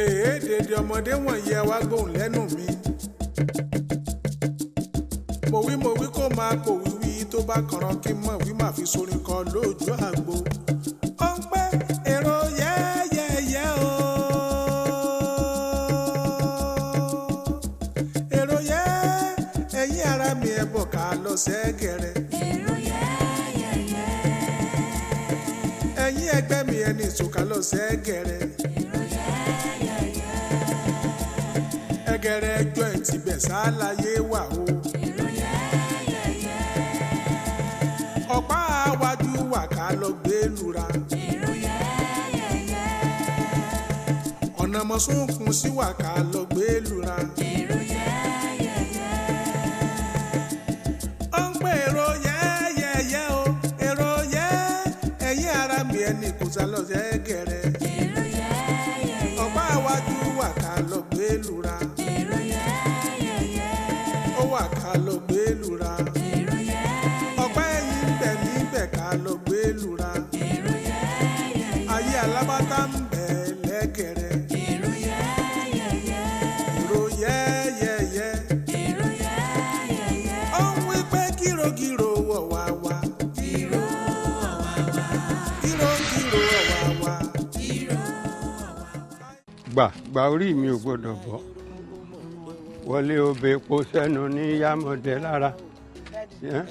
Èé dèdè ọmọdé wọ̀nyí, ẹ wá gbóhùn lẹ́nu mi. Mo wí, mo wí, kó máa pò wíwí tó bá kànràn kí n mọ̀ wí má fi sorin kọ lójú àgbo. Ó ń pẹ́ èrò yẹ́yẹ́yẹ́ o. Èrò yẹ́, ẹ̀yin ara mi, ẹ̀ bọ̀ ká lọ sẹ́gẹ̀rẹ̀. Èrò yẹ́yẹ́yẹ́. Ẹ̀yin ẹgbẹ́ mi, ẹni ìsòkà lọ sẹ́gẹ̀rẹ̀. Èrò yẹ́yẹ́yẹ́. Ẹgẹrẹ ẹjọ́ ẹ̀ tibẹ̀ sáláyé wà o. Èrò yẹ́yẹ́yẹ́. Ọ̀pá àwájú wà ká lọ gbé lura. Èrò yẹ́yẹ́yẹ́. Ọ̀nà mọ̀súnkún sí wà ká lọ gbé lura. Èrò yẹ́yẹ́yẹ́. Ó ń pè èrò yẹ́yẹ́yẹ́ o. Èrò yẹ́, ẹ̀yin ara mi, ẹni kò sá lọ sẹ́gẹ̀rẹ̀. Èrò yẹ́yẹ́yẹ́. Ọ̀pá àwájú wà ká lọ gbé lura. Èrò yẹ́yẹ́yẹ́. Ó wà ká lọ gbé lura. Èrò yẹ́yẹ́yẹ́. Ọ̀pá ẹ̀yìn ń bẹ níbẹ̀ ká lọ gbé lura. Èrò yẹ́yẹ́yẹ́. Ayé alábátá ń bẹ lẹ́gẹ̀rẹ̀. Èrò yẹ́yẹ́yẹ́. Èrò yẹ́yẹ́yẹ́. Èrò yẹ́yẹ́yẹ́. Ó ń wí pé kírokíro wọ̀ wá wá. Ìró ọ̀wàwà. Kírokíro wọ̀ wá wá. Ìró ọ̀wàwà. Gbà gbà, orí mi ò gbọdọ̀ bọ́ wọlé obè epo sẹ́nu ní yámọ̀dé lára. Ẹ́,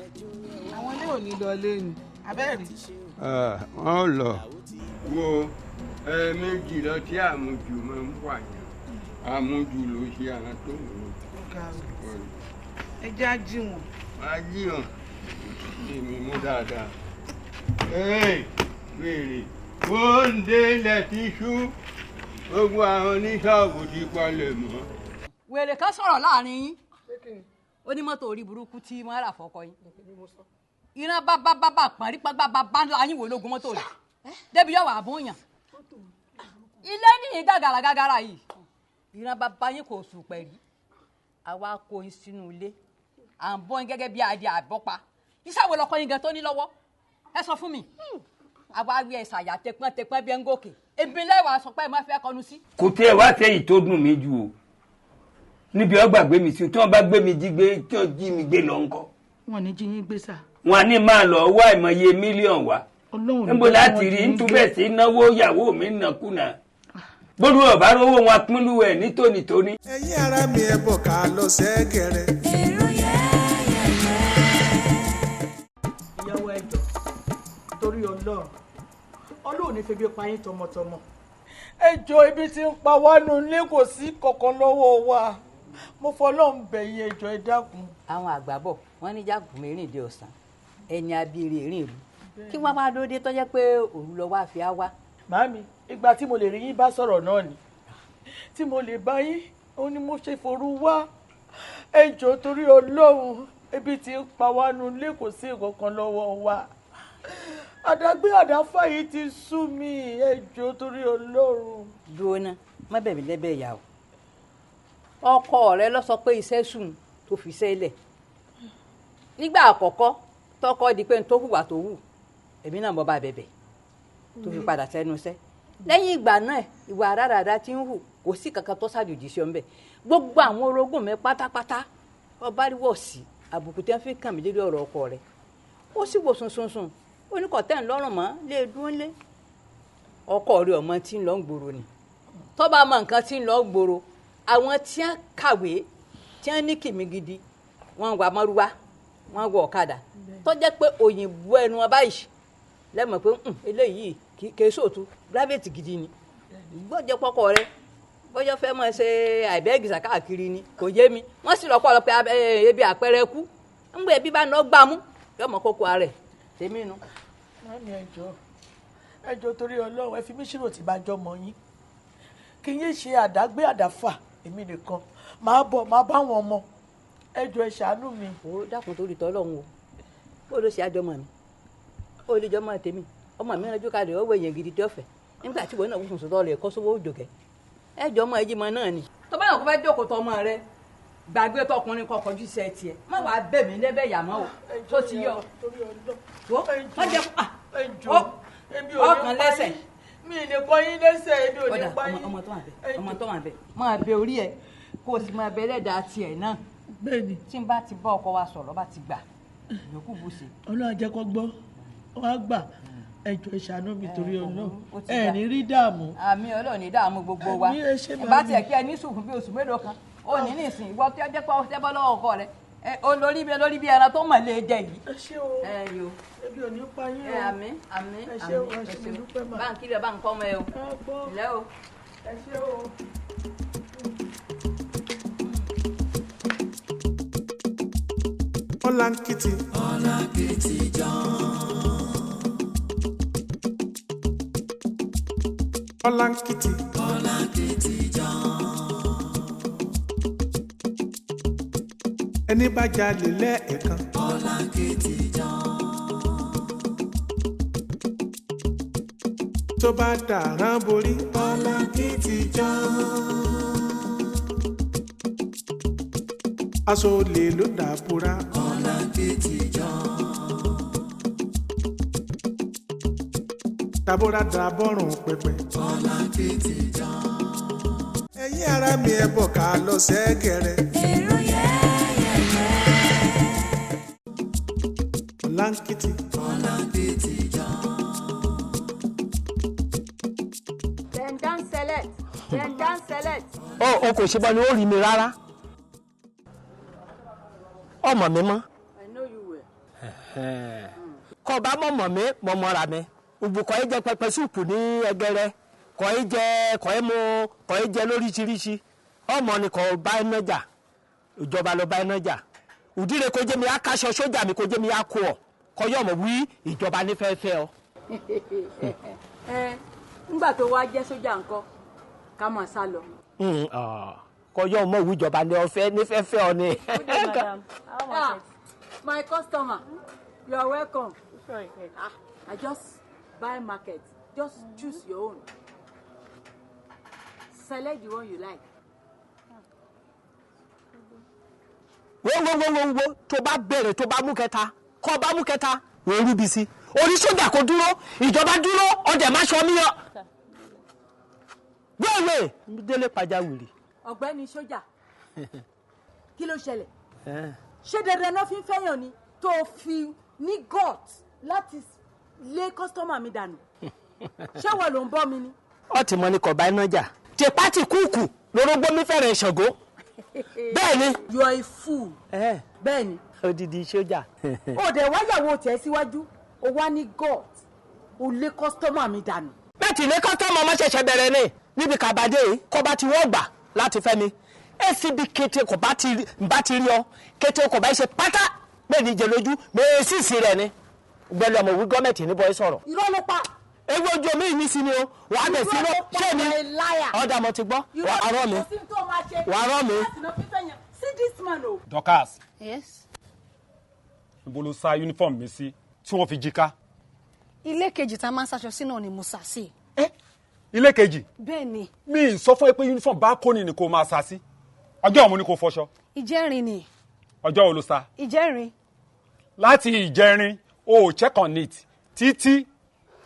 Àwọn ilé ò ní lọ lé ni abẹ́rẹ́. ẹ̀, wọ́n ò lọ. Wo ẹ̀ẹ̀mejì lọ tí àmujù máa ń wà yẹn, àmujù ló ṣe àwọn tó ń lò. Ẹ jẹ́ á jí wọn. Máa jí hàn èmi mú dáadáa. Ee, wèrè wóńdé ilẹ̀ ti ṣú, gbogbo àwọn oníṣọ́ọ̀bù ti palẹ̀ mọ́. Wèrè kan sọ̀rọ̀ láàrin yín, ó ní mọ́tò orí burúkú tí wọ́n rà fọ́kọ yín. Ìran bábá bábá pọ̀nrí pàgbà bàbá ńlá yín wò lógun mọ́tò rẹ̀ débi yọ̀ wà bóyàn ilé nìyí gàgàrà gàgàrà yìí. Ìran bàbá yín kò sùn pẹ̀lú àwa kó yín sínú ilé, à ń bọ́ yín gẹ́gẹ́ bí adìẹ àbọ́pa. Iṣẹ́ wo lọkọ yín gan tó ní lọ́wọ́? Ẹ sọ fún mi. Àwa wí ẹ̀ ṣàyà tẹpọ́n tẹpọ́n bí ẹ ń gòkè èmi lẹ́wàá sọ pé ẹ má fẹ́ kọnu sí. Kò tẹ́ ẹ wá tẹ́yìn tó dùn mí jù o níbi ọgbà gbé mi sí, tí wọ́n bá gbé mi jí gbé, tí wọ́n jí mi gbé lọ ńkọ́? Wọn ní jí yín gbé sà. Wọn á ní máa lọ wá ìmọye mílíọ̀nù wá. Ọlọ́run níbo láti rí ntúbẹ̀ sí náwó ìyàwó mi nàkúnà bólú ọ̀bá rówó wọn pínlú ẹ̀ ní tónítóní. Ẹ̀yin ara mi, ẹ bọ̀ ká lọ sẹ́gẹ̀rẹ̀. Èrò yẹ́yẹ́yẹ́. Ìyàwó, ẹjọ́ torí Ọlọ́run, Ọlọ́run ní febi pa yín tọmọtọmọ. Ẹjọ́, ibi tí ń pa wá nù ilé, kò sí kankan lọ́wọ́ wa. Mo fọlọ́run bẹ̀ yín, ẹjọ́, ẹ dákun. Àwọn àgbà bọ̀, wọ́n ní jágùn mẹ́rìndínlẹ́ ọ̀sán ẹni abíire ìrìn ìlú kí wọ́n bá lóde tó jẹ́ pé òru lọ wá fi á wá. Màámi, ìgbà tí mo lè rí yín bá sọ̀rọ̀ náà ni tí mo lè bá yín, òun ni mo ṣe forú wá. Ẹjọ́ torí Ọlọ́run, ebi tí ń pa wá nù ilé, kò sí kankan lọ́wọ́ wa. Àdágbé àdáfà yìí ti sú mi, ẹjọ́ torí Ọlọ́run. Dúró ná, má bẹ̀mí lẹ́bẹ̀ ìyá o. Ọkọ rẹ lọ sọ pé iṣẹ́ sùn tó fi iṣẹ́ lẹ̀ nígbà àkọ́kọ́ tọkọ di pé n tó hùwà tó hù, èmi náà mo bá bẹ̀bẹ̀ tó fi padà sẹ́nu iṣẹ́. Lẹ́yìn ìgbà náà, ìwà rárára tí ń hù kò sí kankan tó ṣàjòjì sí ọ ńbẹ. Gbogbo àwọn orogún mi pátápátá, ọba rí wọ̀ sí àbùkù tí wọ́n fi kàn mí lórí ọ̀rọ̀ ọkọ rẹ̀. Ó sì wò sùnsùnsùn, ó ní kò tẹ́ ń lọ́rùn mọ́ lé dúró lé ọkọ rẹ̀. Ọmọ tí ń lọ ń gbòòrò ni. Tó bá mọ nǹkan tí ń lọ gbòòrò, àwọn tí wọ́n kàwé, tí wọ́n ní kìmí gidi, wọ́n ń wa mọ́rúwá, wọ́n ń wọ ọ̀kadà, tó jẹ́ pé òyìnbó ẹnu wọn báyìí lẹ́mọ̀ pé eléyìí kì í sòtú gírávẹ̀tì gidi ni. Gbọ́dọ̀ pọ́kọ rẹ bọ́jọ́ fẹ́ mọ̀ ṣe àìbẹ́gìsà káàkiri ni, kò yé mi. Wọ́n sì lọ́pọ̀ lọ́pẹ́ ebi àpẹẹrẹ kú ńgbà ebi bá ná gbámú yọmọ kókó ara ẹ̀ tèmi nu. Màámi, ẹjọ́, ẹjọ́ torí Ọlọ́run, ẹ fi mí ṣírò tí bá jọmọ yín kí n yé ṣe àdágbé àdáfà èmi nìkan. Màá bọ̀, màá bá wọn ọmọ. Ẹjọ́, ẹ ṣàánú mi. O dákun torí tọ́lọ́run o, bó ló ṣe àjọmọ mi, ó lè jọmọ tèmi. Ọmọ mi ránjú kalẹ̀ ọwọ́ èèyàn gidi tí ó fẹ́ nígbà tí wọn náà wọ́n sùn tọ́ lè kọ́ sówó òjòkẹ́. Ẹjọ́ ọmọ ẹjí mọ náà ni. Tó bá yàn kó fẹ́ jókòó tọmọ rẹ, gbàgbé tọkùnrin kọkọ ju iṣẹ́ tiẹ̀, má wàá bẹ̀ mí lẹ́bẹ̀ yà mọ́ o. Tó ti yọ Torí Ọlọ́run. Wo má jẹ́ Ẹjọ́, èmi ò ní ọkàn pa lẹ́sẹ̀. yín. Mi ì lè lè kọ́ yín lẹ́sẹ̀, ebi ò ní pa yín. Ọmọ tó wà bẹ, ọmọ tó wà bẹ, máa bẹ orí ẹ kó o sì máa bẹ ẹlẹ́dàá tiẹ̀ náà. Bẹ́ẹ̀ni. Tí n bá ti bá ọkọ wa sọ̀rọ̀ bá ti gbà, yòókù bù sí. Ọlọ́run jẹ́ kó gbọ́, wọ́n á gbà. Ẹ jọ̀ọ́ ẹ ṣàánú mi torí Ọlọ́run, ẹ ní rí dààmú. Àmín, Ọlọ́run ní dààmú gbogbo wa. Bá tiẹ̀ kí ẹ ní sùn fún bí oṣù mélòó kan, ó ní nísìn ìwọ tí ó jẹ́ pé ó tẹ́ bọ́ lọ́wọ́ ọkọ rẹ, olórí bí olórí bí ẹran tó mọ̀ lè jẹ yìí. Ẹ ṣé o, ebi ò ní pa yín o. Àmín àmín Ẹ ṣé o, ẹ ṣé, mo dúpẹ́ mà. Báńkì rẹ̀ bá ń kọ́ ọmọ ẹ o. Ilẹ̀ o. Ẹ ṣé o. Ọláńkìtì. Ọláńkìtì jọ̀ọ́. Ọláńkìtì. Ọláńkìtì jọ̀ọ́. Ẹni bá jalè lẹ́ẹ̀kan. Ọláńkìtì jọ̀ọ́. Tó bá dàrán borí. Ọláńkìtì jọ̀ọ́. Aṣọ olè ló dàbúrà. Ọláńkìtì jọ̀ọ́. Dàbúrà dàbọ̀rùn pẹpẹ. Ọláńkìtì jọ̀ọ́. Ẹ̀yin ará mi ẹ bọ̀ ká lọ sẹ́gẹ̀rẹ̀. Èrò yẹ́yẹ́yẹ́. Ọláńkìtì. Ọláńkìtì jọ̀ọ́. Dem don select. Dem don select. O kò ṣe bọ́ ni ó rí mi rárá. Ọmọ mi mọ́. I know you well. Kọ́ bá mọ̀mọ́ mi mọ̀mọ́ ra mi. Òbùkọ́ yìí jẹ pẹpẹ súùpù ní ẹgẹrẹ. Kọ́ yìí jẹ kọ́ yìí mu kọ́ yìí jẹ lóríṣiríṣi. Ọmọ ni kò bá iná jà. Ìjọba ló bá iná jà. Òdìrẹ kò jẹ́ mi á kaṣọ sójà mi kò jẹ́ mi á kó ọ. Kọ́ yọ̀ mọ̀ wí ìjọba ní fẹ́ẹ́fẹ́ ọ. Ẹ ńgbà tó wá jẹ́ sójà ńkọ́ ká máa sá lọ. Kọ́ yọ̀ mọ̀ wí ìjọba ní ọ̀fẹ́ ní fẹ́ẹ́fẹ́ ọ ni. Ah, my customer, you are welcome. Ah, I just buy market. Just choose your own. Select the one you like. Wo wo wo wo wo tó bá bẹ̀rẹ̀ tó bá mú kẹta kọ́ bá mú kẹta wò ó rúbi sí orí sójà kò dúró ìjọba dúró ọdẹ má sọ mí yọ. Wéèwé délé pàjáwìrì. Ọ̀gbẹ́ni sójà, kí ló ṣẹlẹ̀? Ṣé dandan náà fi ń fẹ́yàn ni tó fi ní gut láti lé kọ́sítọ́mà mi dànù? Ṣé wọ́n ló ń bọ́ mi ni? Ọtí mọ ni kò bá iná jà tìpá ti kúùkù lórógbó mi fẹ́rẹ̀ Ṣàngó. Bẹ́ẹ̀ ni. You are a fool. Bẹ́ẹ̀ ni. Odidi sójà. O dẹ̀ wáyàwó tẹ̀ síwájú, o wá ní gut, o lé kọ́sítọ́mà mi dànù. Bẹ́ẹ̀ tí ilé kọ́tọ́mọ ọmọ ṣẹ̀ṣẹ̀ bẹ̀rẹ̀ ni níbi kàbàdé yìí kọ́ bá ti wọ́n gbà láti fẹ́ mi acb kété kò bá ti rí ọ kété kò bá ṣe pátá bẹ́ẹ̀ ni jẹ lójú bẹ́ẹ̀ sì sí rẹ̀ ni gbẹ́lẹ́ ọmọ wí gọ́ọ̀mẹ̀ntì ní bọ́ sọ̀rọ̀. Irọ́ ló pa. Ewu ojú omi yìí ní sí ni o wàá bẹ̀ sí lọ ṣé mi ọ̀dà mo ti gbọ́ wàá rọ́ mi wàá rọ́ mi. See this man o. Dorcas. Yes. Ibo ló sá uniform mi sí tí wọ́n fi jí ká. Ilé kejì tá a máa ń ṣaṣọ sí náà ni mo sá sí. Ilé kejì. Bẹ́ẹ̀ ni. Mi ì sọ fún ẹ pé uniform bá kó ni ni kò máa sá sí. Ọjọ́ wo ni kò fọṣọ? Ìjẹrin ni. Ọjọ́ wo ló sá? Ìjẹrin. Láti ìjẹrin o ò check on it títí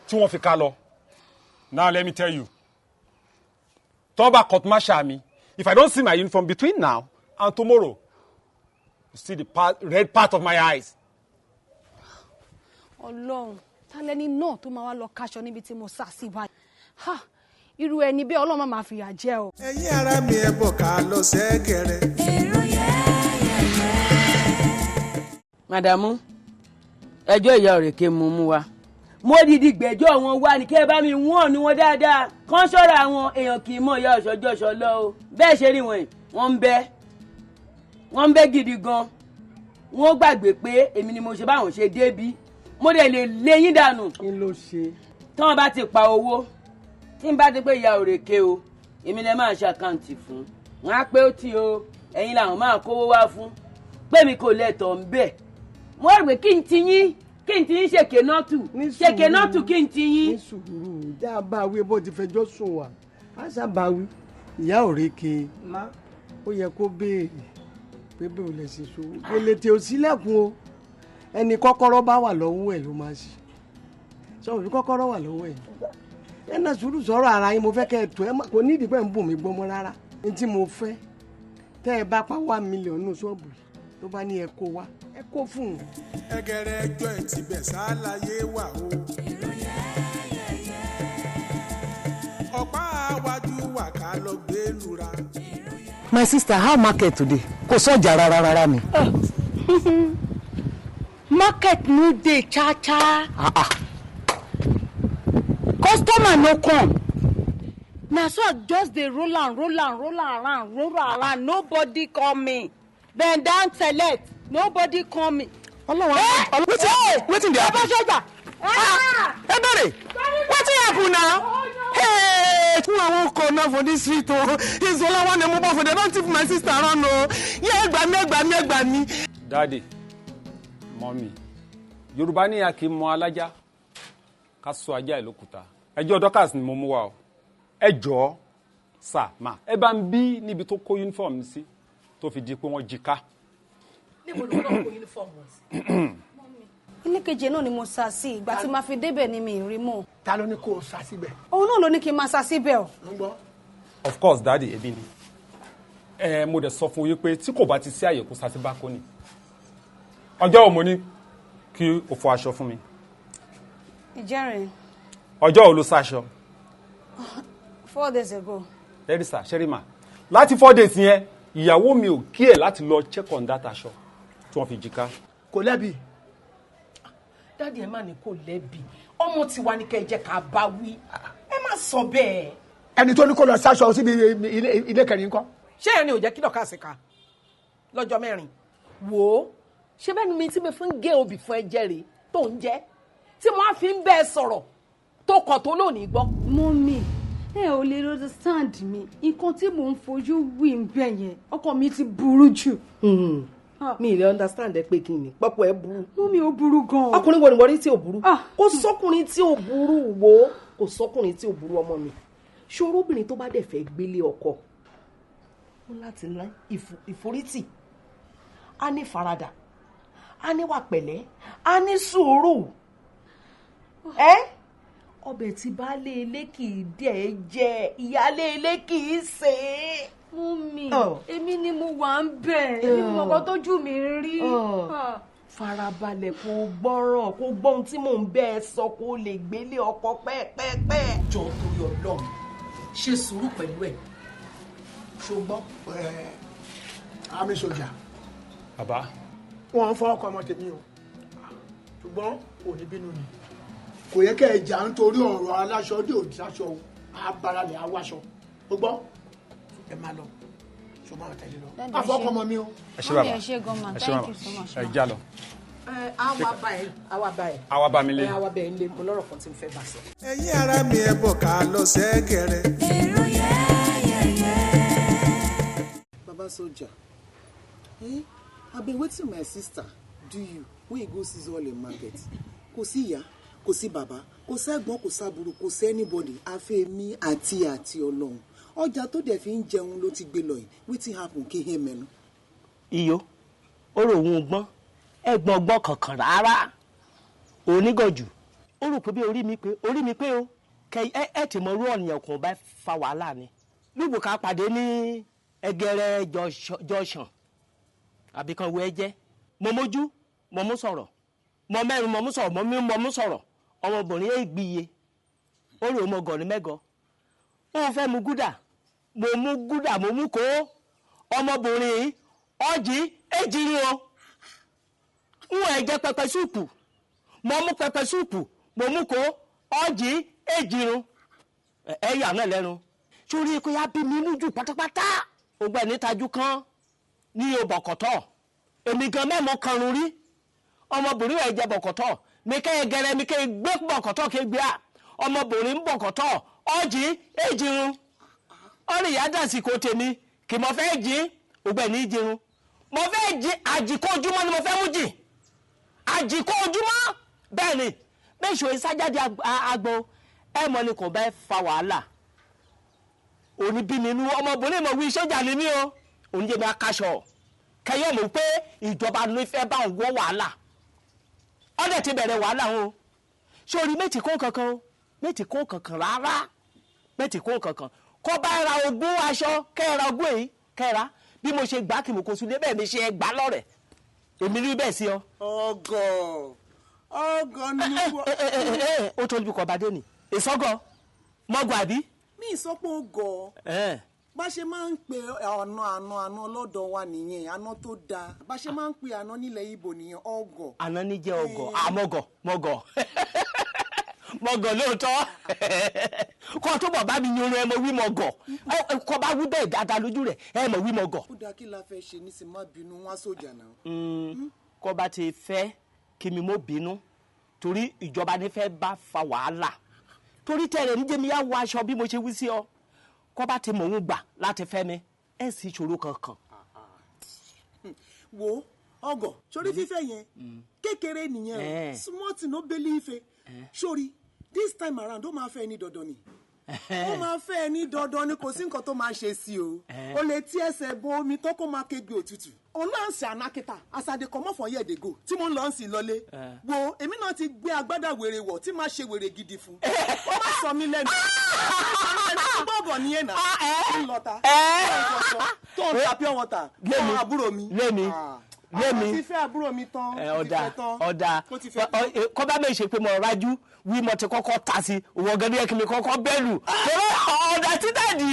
tí wọ́n fi ká lọ. Now let me tell you. Tọ́ba court martial mi, if I don't see my uniform between now and tomorrow, you see the part, red part of my eyes. Ọlọ́run, ta lẹni náà tó máa wá lọ kaṣọ níbi tí mo sá sí báyìí. Ha! Irú ẹni bẹ́ẹ̀ Ọlọ́run máa fìyà jẹ o. Ẹ̀yin ará mi ẹ bọ̀ ká lọ sẹ́gẹ̀rẹ̀. Èrò yẹ́yẹ́yẹ́. Màdàmú, ẹjọ́ ìyá òrèké mú mú wa. Mo dìdí gbẹ́jọ́ wọn wá ní kẹ́ ẹ bá mi wọ́n ní wọn dáadáa. Kán ṣọ́ra àwọn èèyàn kì í mọ̀ ìyá ọ̀ṣọ́jọ́ṣọ́ lọ o. Bẹ́ẹ̀ ṣe rí wọn yìí, wọ́n ń bẹ́. Wọ́n ń bẹ́ gidi gan. Wọ́n gbàgbé pé èmi ni mo ṣe báwọn ṣe débí. Mo dẹ̀ lè lé yín dànù. Kí ló ṣe? Tí wọ́n bá ti pa owó, tí n bá ti pé ìyá òrèké o, èmi lẹ máa ṣàkáǹtì fún. Wọ́n á pé ó tì o, ẹ̀yin làwọn máa kówó wá fún. Pé mi kò lẹ́tọ̀ọ́ ń bẹ̀. Mo rò pé kí n ti yín kí n ti yín ṣèké náà tù ṣèké náà tù kí n ti yín. Ní sùúrù já bá wí bó ti fẹjọ́ sùn wá á sábà wí ìyá òrèké ó yẹ kó béèrè pé bí o lè ṣe ṣòwò gèlè tí o sílẹ̀kùn o ẹni kọ́kọ́rọ́ bá wà lọ́wọ́ ẹ̀ ló máa ṣe sọ òbí kọ́kọ́rọ́ wà lọ́wọ́ ẹ̀ Ẹ náà sùúrù sọ̀rọ̀ ara yín, mo fẹ́ kẹ́ ẹ tó ẹ kò ní ìdí pé ń bùn mí gbọ́mọ rárá. Ní tí mo fẹ́ tẹ́ ẹ bá pa 1 million nù ṣọ́ọ̀bù tó bá ní ẹ kó wá ẹ kó fún un. Ẹgẹrẹ ẹjọ́ ẹ ti bẹ̀ sáláyé wà o. Ọ̀pá àwájú wà ká lọ gbé lura. My sister, how market today? Kò sọ́jà rárá rárá mi. Market no dey cha cha. Customer no come. Na so I just dey roll am, roll am, roll am around, roll am around. Nobody come. Bend down select. Nobody come. Ọlọ́run, wetin dey happen? Baba Soja. Ebere, wetin happen now? Hey, who I wan call now for this street o? Isola wan dey move for, they don thief my sister run o. Yẹ ẹ gbà mí, ẹ gbà mí, ẹ gbà mí. Daddy, mummy, Yorùbá ní a kì í mọ alájá ká sọ ajá ẹ̀ lókùúta. Ẹjọ́ Dorcas ni mo mú wa o. Ẹ jọ̀ọ́ sà má ẹ bá ń bí níbi tó kó uniform sí tó fi di pé wọ́n jí ká. Níbo ló náà kó uniform wọn sí? Ilé keje náà ni mo sá sí, ìgbà tí màá fi débẹ̀ ni mi ì rí mọ́. Ta ló ní kó o sá síbẹ̀? Òun náà ló ní kí n máa sá síbẹ̀ o. Ń gbọ́. Of course, daddy, ebi ni. Ẹ mo dẹ̀ sọ fún yín pé tí kò bá ti sí àyè kó sá sí bákónì. Ọjọ́ wo mo ní kí o fọ aṣọ fún mi? Ìjẹrin. Ọjọ́ wo ló sáṣọ? 4 days ago. Lẹ́rìsà, ṣẹ́rìmà. Láti 4 days yẹn, ìyàwó mi ò kí ẹ̀ láti lọ check on that aṣọ tí wọ́n fi jí ká. Kò lẹ́bi. Daddy, ẹ má ní kò lẹ́bi. Ọmọ tiwa ni kẹ́ ẹ jẹ́ ká bá wí. Ẹ má sọ bẹ́ẹ̀. Ẹni tó ní kó lọ sáṣọ síbi ilé kẹrin ńkọ́? Ṣé ẹni ò jẹ́ kí Dorcas ká lọ́jọ́ 4? Wò ó, ṣé bẹ́ẹ̀ ni mi tí mi fi ń gé obì fún ẹ jẹ́ rèé tó ń jẹ́ tí mo á fi ń bẹ́ẹ̀ sọ̀rọ̀ tó kọ̀ tó lónìí gbọ́. Mummy, ẹ ò lè understand mi. Nǹkan tí mò ń fojú wí ń bẹ̀ yẹn, ọkọ mi ti burú jù. Mi ì lè understand ẹ pé kí ni pọ́pọ́ ẹ burú. Mummy, ó burú gan-an. Ọkùnrin wo ni wọ́n rí tí ò burú? Kò sọ́kùnrin tí ò burú, wo kò sọ́kùnrin tí ò burú ọmọ mi. Ṣòro obìnrin tó bá dẹ̀ fẹ́ gbélé ọkọ ó láti ní ìforítì, á ní faradà, á ní wà pẹ̀lẹ́, á ní sùúrù. Ẹ́ ọbẹ̀ tí baálé ilé kì í dẹ̀ jẹ, ìyáálé ilé kì í sè é. Mummy, èmi ni mo wà ń bẹ̀, èmi ni mo kọ́ tójú mi rí. Farabalẹ̀ kó gbọ́ràn, kó gbọ́ ohun tí mò ń bẹ́ ẹ sọ, kó lè gbélé ọkọ pẹ́ẹ́pẹ́ẹ́pẹ́. Jọ torí Ọlọ́run, ṣe sùúrù pẹ̀lú ẹ̀, ṣùgbọ́n. Àmì sọjà. Bàbá. Wọ́n ń fọ́ ọkọ ọmọ tèmi o, ṣùgbọ́n ò ní bínú ni. Kò yẹ kẹ́ ẹ jà nítorí ọ̀rọ̀ aláṣọ dé òdì sáṣọ o, abaralẹ̀ awáṣọ. O gbọ́, ẹ máa lọ, ṣùgbọ́n àtẹ̀lé lọ. Àfọkọ́ ọmọ mi o. Ẹ ṣé bàbá. Ẹ ṣé gan ma, Ẹ ṣé thank bàbá. you so much. Ẹ já lọ. Àwa bá ẹ, àwa bá ẹ. Àwa bá mi lé. Ẹ àwa bá ẹ lé, mo lọ́rọ̀ kan tí mo fẹ́ bá sọ. Ẹ̀yin ará mi, ẹ bọ̀ ká lọ sẹ́gẹ̀rẹ̀. Èrò yẹ́yẹ́yẹ́. Baba Soldier, eh? Abeg, wetin my sister do you when you go seize all im market? Kò sí ìyá, kò sí bàbá, kò sẹ́gbọ́n, kò sábúrò, kò sí anybody, àfi èmi àti Ọlọ́run. Ọjà tó dẹ̀ fi ń jẹun ló ti gbé lọ yìí. Wetin happen kí hẹ́ mẹ́nu? Iyo, ó rò òun gbọ́n, ẹ̀gbọ́n gbọ́n kankan rárá. Onígọ̀jù, ó rò pé bí orí mi pé, orí mi pé o. Kẹ ẹ ti mọ irú ọ̀nìyàn kò bá fa wàhálà ni. Lúbù ká pàdé ní Ẹgẹrẹ junction àbí kan wo ẹ jẹ́. Mo mójú, mo mú sọ̀rọ̀, mo mẹ́rin, mo mú sọ̀rọ̀, mo mú, mo mú sọ̀rọ̀. Ọmọbìnrin yẹn gbìyè, ó rò mo gọ̀ ní mẹ́gọ. Ó fẹ́ mu gúdà, mo mú gúdà, mo mú kó. Ọmọbìnrin yìí, ọjì, èjì ni o. N ò jẹ pẹpẹ súùpù, mo mú pẹpẹ súùpù, mo mú kó, ọjì, èjì run. Ẹ yà náà lẹ́nu. Sórí kó yá bí mi inú jù pátápátá. Ògbà ní tajú kan ní o bọ̀kọ̀tọ̀. Èmi gan mẹ́mọ kanrun rí. Ọmọbìnrin ẹ̀ jẹ bọ̀kọ̀tọ̀. Mi kẹ́ ẹ gẹrẹ, mi kẹ́ ẹ gbé bọ̀kọ̀tọ̀ kẹ́ gbé à. Ọmọbìnrin ń bọ̀kọ̀tọ̀, ọjì, èjì run. Ọ̀rìn ìyá dàsìkò tèmi, kì mo fẹ́ jí, ògbà ní jirun. Mo fẹ́ jí, àjìkó ojúmọ́ ni mo fẹ́ mú jì. Àjìkó ojúmọ́, bẹ́ẹ̀ ni, méṣù ìsájáde agbo, ẹ mọ̀ ni kò bá fa wàhálà. Òní bí mi inú ọmọbìnrin mọ̀ wí sójà ni mí o. Òní jẹ́ mi akaṣọ. Kẹyọ̀ mọ̀ pé ìjọba ló fẹ́ bá òun wọ́ wàhálà. Ọ̀dẹ̀ ti bẹ̀rẹ̀ wàhálà o. Sórí méjì kó kankan o. Méjì kó kankan rárá, méjì kó kankan. Kọ́ bá ra ogún aṣọ kẹ́ra ogún èyí kẹ́ra bí mo ṣe gbà kí mo kó sulé bẹ́ẹ̀ mi ṣe gbà lọ́rẹ̀ èmi rí bẹ́ẹ̀ sí ọ. Ọgọ ọgọ ni mo. Ó tó níbi kọ́ bá dé ni ìsọgọ mọ́gọ àbí. Mi sọ pé ó gọ. Bá ṣe máa ń pe àna àna àna lọ́dọ̀ wa nìyẹn, àna tó dáa. Bá ṣe máa ń pe àna nílẹ̀ Ìgbò nìyẹn, ọgọ. Àná ní jẹ́ ọgọ àmọ́gọ mọ́gọ mọ́gọ lóòótọ́. Kọ́ tó bọ̀ bá mi yan ẹ mọ wí mọ́gọ, kọ́ bá wí bẹ́ẹ̀ dáadáa lójú rẹ̀ ẹ mọ wí mọ́gọ. Ó dáa, kí la fẹ́ ṣe nísìnyí? Má bínú wá sójà náà. Kọ́ bá ti fẹ́ kí mi mọ́ bínú torí ìjọba ní fẹ́ bá fa wàhálà torí tẹ̀rẹ̀ níjẹ́ mi yá wọ aṣọ bí mo ṣe wí sí ọ. Kọ́ bá ti mọ̀ ń gbà láti fẹ́ mi ẹ̀ sì ṣòro kankan. Wo ọgọ, sórí fífẹ́ yẹn kékeré nìyẹn o, small thing no beli ife. Sórí this time around, ó máa fẹ́ ní dandan ni, ó máa fẹ́ ní dandan ni, kò sí nǹkan tó máa ṣe sí o. O lè tí ẹsẹ̀ bo omi tó kó máa kegbe òtútù. Òun náà ń ṣe ànákítà as I dey comot for here dey go tí mo ń lọ sí lọlé. Wo èmi náà ti gbé agbádá wèrè wọ̀ tí máa ṣe wèrè gidi fún ó má sọ mí lẹ́nu gbọ́gọ̀ nìyẹn náà ń lọta tó ń ta pure water fún àbúrò mi. Lémi lémi. Ti fẹ́ àbúrò mi tán. Ọ̀dà ọ̀dà, kọ́ bá mi ṣe pé mo rájú wí mo ti kọ́kọ́ ta sí òwò ọ̀gá ní ẹ̀kí mi kọ́kọ́ bẹ́ẹ̀lù ọ̀dà títà dì.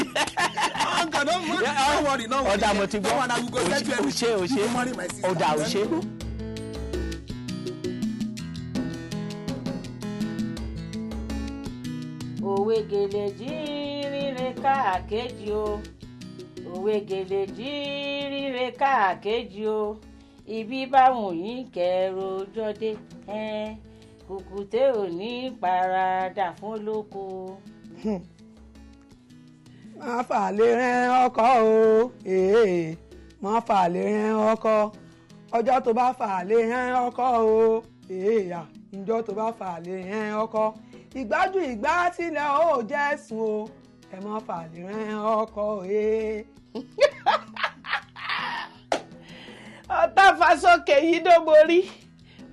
Ọ̀dà mo ti gbọ́, o ṣe o ṣe, ọ̀dà o ṣe. Òwe gèlè jí ríre káàkéjì o, òwe gèlè jí ríre káàkéjì o, ibi báwọn yín kẹrò jọdé kùkùté ò ní paradà fún lóko. Má fà lè rẹ́ ọkọ o, má fà lè rẹ́ ọkọ. Ọjọ́ tó bá fà lè rẹ́ ọkọ o, ìjọ tó bá fà lè rẹ́ ọkọ, ìgbájú ìgbà tilẹ̀ ó jẹ́ sùn o, ẹ má fà lè rẹ́ ọkọ. Ọ̀tá fasókè yìí ló borí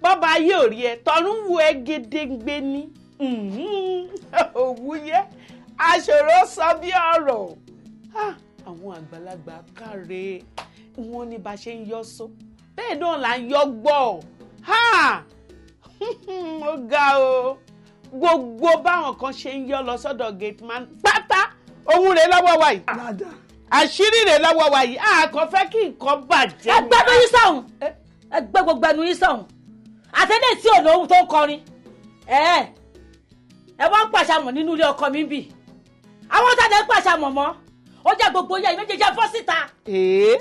bọ́ba yóò rí ẹ tọ̀run wo ẹ gédéǹgbé ní òwúyẹ aṣòro sọ bí ọ̀rọ̀. Àwọn àgbàlagbà káre wọn ní bá ṣe ń yọ só bẹ́ẹ̀ náà là ń yọ gbọ́. Ó ga o, gbogbo báwọn kan ṣe ń yọ lọ sọ́dọ̀ gateman pátá òun rèé lọ́wọ́ wa yìí, àṣírí rẹ̀ lọ́wọ́ wa yìí, a kò fẹ́ kí nǹkan bàjẹ́. Ẹ gbẹ́nu yín sọ̀hún, ẹ gbẹ́ gbogbo ẹnu yín sọ̀hún, àtẹ́lẹ̀ tí ò lóhun tó ń kọrin ẹ ẹ wọ́n ń pàṣàmọ̀ nínú ilé ọkọ mi ń bì, àwọn tàdé ń pàṣàmọ̀ mọ́ ó jẹ́ gbogbo yẹn méjèèjì fọ́ síta. Ee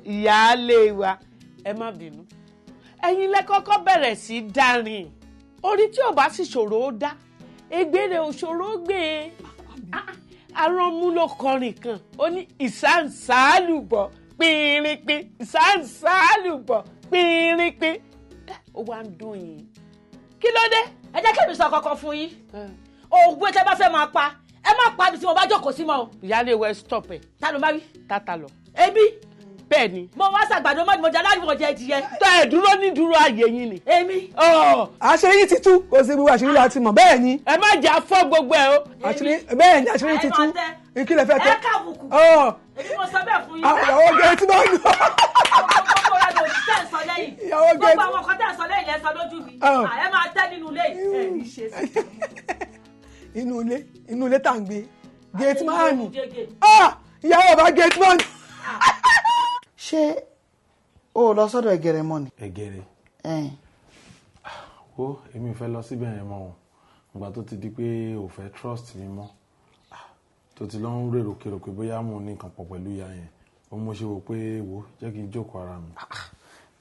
ìyáálé wa, ẹ má bínú, ẹ̀yin lẹ kọ́kọ́ bẹ̀rẹ̀ sí í dárin orí tí ò bá sì ṣòro ó dá egbére òṣòro gbé e. Aránmú ló kọrin kan, ó ní ìsáǹsálùbọ̀ pínrínpín, ìsáǹsálùbọ̀ pínrínpín, ó wá ń dùn yín, kí ló dé. Ẹ jẹ́ kí èmi sọ kankan fún yín, òwe tẹ́ bá fẹ́ máa pa ẹ má pa ibi tí mo bá jókòó sí mọ́ o. Ìyáálé wẹ stop ẹ. Ta ló bá wí. Tata lọ. Ebi. Bẹ́ẹ̀ ni. Mo wá ṣàgbàdo mọ́ ni mo jẹ aláìwọ̀ jẹ ẹdìyẹ. Tẹ ẹ dúró ní dúró ààyè yín ni. Èmi. Àṣírí yìí ti tú, kò sí gbogbo àṣírí láti mọ̀ bẹ́ẹ̀ ni. Ẹ má jà fọ́ gbogbo ẹ o. Àṣírí bẹ́ẹ̀ ni, àṣírí ti tú, ìkìlẹ̀ fẹ́ tẹ́. Ẹ káàbùkù. Èmi mo sọ bẹ́ẹ̀ fún yín. Ìyàwó gẹ̀ tí máa ń lọ. Gbogbo rẹ̀ lòdì tẹ́ ẹ̀ sọ lẹ́yìn. Ìyàwó gẹ̀. Gbogbo àwọn nǹkan tẹ́ ẹ̀ sọ lẹ́yìn lẹ́ sọ lójú mi. Ẹ máa tẹ́ nínú ilé yìí. Inú ilé, inú ilé tá à ń gbé, gate man. Ìyàwó bá gate man. Ṣé o lọ sọ́dọ̀ Ẹ̀gẹ̀rẹ̀ mọ́ ni? Ẹ̀gẹ̀rẹ̀ wo, èmi ò fẹ́ lọ síbẹ̀ yẹn mọ́ o. Ìgbà tó ti di pé o fẹ́ trust mi mọ́, tó ti lọ ń rèrò kèrò pé bóyá mo ní nǹkan pọ̀ pẹ̀lú ìyá yẹn, ó mú ṣe wò pé wo jẹ́ kí n jókòó ara mi.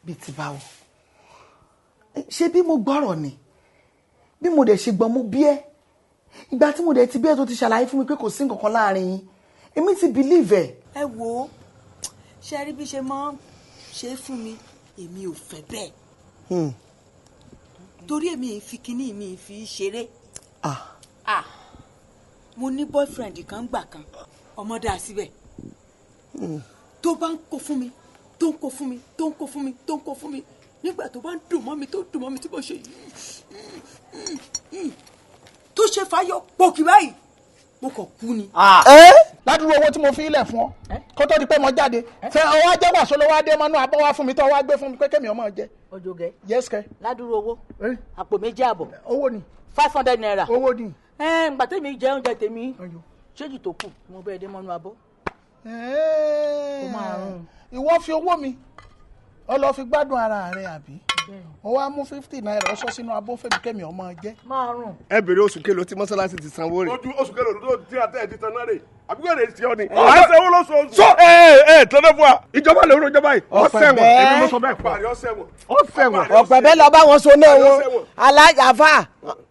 Bí ti báwo? Ṣé bí mo gbọ́rọ̀ ni? Bí mo dẹ̀ ṣe gbọ́n mo bí ẹ́, ìgbà tí mo dẹ̀ ti bí ẹ́ tó ti ṣàlàyé fún mi pé kò sí nǹkan kan láàrin yín, èmi ti believe ẹ̀. Ẹ wo, ṣe rí bí ṣe máa ń ṣe fún mi, èmi ò fẹ́ bẹ́ẹ̀ torí èmi fi kinní mi fi ṣeré. Mo ní boyfriend kan gbà kan, ọmọ dáa síbẹ̀, tó bá ń kó fún mi, tó ń kó fún mi, tó ń kó fún mi, tó ń kó fún mi, nígbà tó bá ń dùn mọ́ mi, tó dùn mọ́ mi tí mo ṣe yìí, Tó ṣe fàyọ pòkì báyìí, mo kàn kú ni. Ládùúgbò owó tí mo fi ilẹ̀ fún ọ kó tó di pé mo jáde, ṣé ọwọ́ ajẹ́ wàsó ló wá dé mọ́nú abọ́ wá fún mi tó wá gbé fún mi pé kémi ọmọ jẹ. Ojogẹ. Yes kẹ. Ládùúrú owó àpò 2.5. Owó ni. ₦500. Owó ni. Ẹ ǹgbà tèmi jẹ oúnjẹ tèmi, ṣéjì tó kù mo bẹ́ẹ̀ dé mọ́nú abọ́. Ìwọ fi owó mi, ọ lọ fi gbádùn ara rẹ, àbí ó wá mú ₦50 ó sọ sínú abọ́ fẹ́mi kémi ọmọ jẹ. Márùn. Ẹ bèrè oṣù kélòó tí mọ́sálásí ti sanwó rẹ̀. Oṣù kélòó ló ti àtẹ̀ ti tan náà rè, àbí kò lè ṣe ọ ni. Ọ̀ ṣe owó lóṣooṣù. Sọ ẹ ẹ tọ́lẹ̀ fún wa, ìjọba lè rú ìjọba yìí. Ọ̀sẹ̀ wọn, èmi mo sọ bẹ́ẹ̀ pa. Ọ̀sẹ̀ wọn. Ọ̀pẹ̀bẹ́ lọ bá wọn so náà wọn alájàfà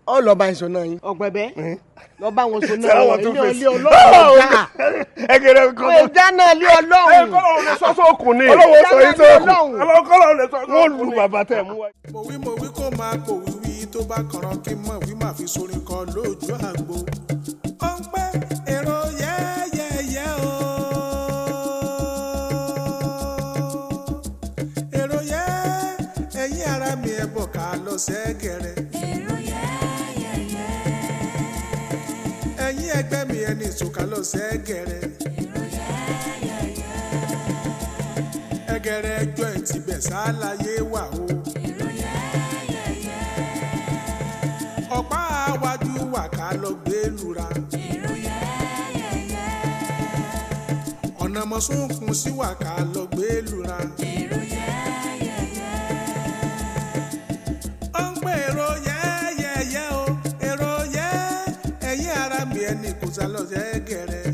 ọ lọ bá ń so náà yín. Ọ̀pẹ̀bẹ́ lọ bá wọn so náà wọn ilé ilé Ọlọ́run ọ̀gá. Ẹgẹrẹ kọ́. Ìdáná ilé Ọlọ́run. Ẹ kọ́ lọ́wọ́ lè sọ sókun ni. Ọlọ́wọ́ sọ yín sókun. Ọlọ́wọ́ kọ́ lọ́wọ́ lè sọ sókun. Wọ́n lu bàbá tẹ̀ mú wa. Mo wí, mo wí, kó máa kò wíwí tó bá kànràn kí n mọ̀ wí máa fi sorin kọ lójú àgbo. Ó ń pẹ́ èrò yẹ́yẹ́yẹ́ o. Èrò yẹ́, ẹ̀yin ara mi, ẹ̀ bọ̀ ká lọ sẹ́gẹ̀rẹ̀. Èrò yẹ́yẹ́yẹ́. Ẹ̀yin ẹgbẹ́ mi, ẹni ìsòkà lọ sẹ́gẹ̀rẹ̀. Èrò yẹ́yẹ́yẹ́. Ẹgẹrẹ ẹjọ́ ẹ̀ tibẹ̀ sáláyé wà o. Ọ̀pá àwájú wà ká lọ gbé lura. Ọ̀nà mọ̀sùnkùn sí wà ká lọ gbé lura. Ó ń pè èrò yẹ́yẹ́yẹ́ o, èrò yẹ́, ẹ̀yin ara mi, ẹni kò sá lọ sẹ́gẹ̀rẹ̀.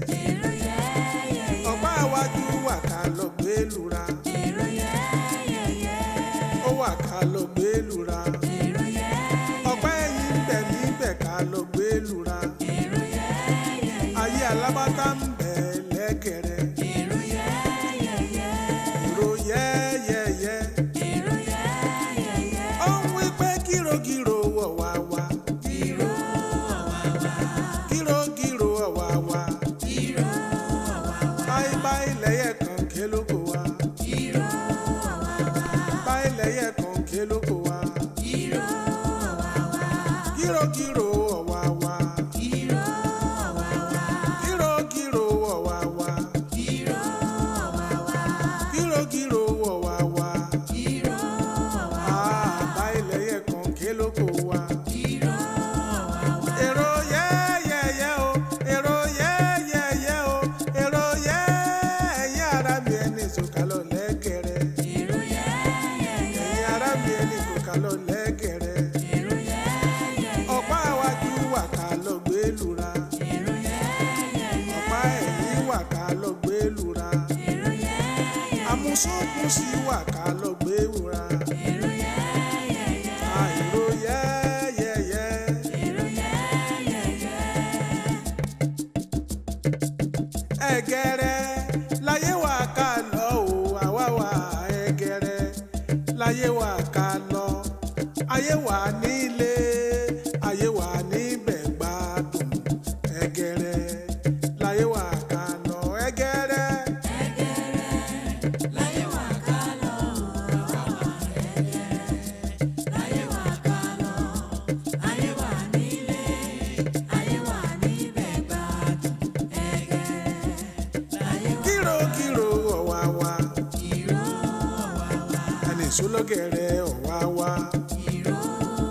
Ọ̀pá àwájú wà ká lọ gbé lura. Ó wà ká lọ gbé lura. Ọ̀pá ẹ̀yìn ń bẹ níbẹ̀ ká lọ gbé lura. Ayé alábátá ń bẹ lẹ́gẹ̀rẹ́. Èrò yẹ́yẹ́yẹ́. Ó ń wí pé kírogírò wọ̀ wá wá. Kírogírò wọ̀ wá wá. Báyìí báyìí lẹ́yẹ̀ kan ké lóko wa. Báyìí lẹ́yẹ̀ kan ké lóko wa. Kírogírò wọ̀ wá wá. Kírogírò wọ̀ wá wá. Kírogírò wọ̀ wá wá. Àbá ilẹ̀ kan ké lóko wa. Èrò yẹ́yẹ́yẹ́ o, èrò yẹ́yẹ́yẹ́ o, èrò yẹ́, ẹ̀yin ara mi, ẹni sọ̀kalọ̀ lẹ́gẹ̀rẹ́. Ẹ̀yin ara mi, ẹni sọ̀kalọ̀ lẹ́gẹ̀rẹ́. Ọ̀pá àwájú wà ká lọ gbé lura. Ọ̀pá ẹ̀yìn wà ká lọ gbé lura. Àmúsùnkùn sí wà ká lọ gbé wura. Àìrò yẹ́yẹ́yẹ́. Ẹgẹrẹ láyé wà ká lọ o, àwa wà ẹgẹrẹ láyé wà ká lọ, ayé wà nílé, ayé wà níbẹ̀ gbádùn. Ẹgẹrẹ láyé wà ká lọ, ẹgẹrẹ. Kírokírò ọ̀wà wa, ẹni ìṣólọ́gẹ̀rẹ̀ ọ̀wà wa.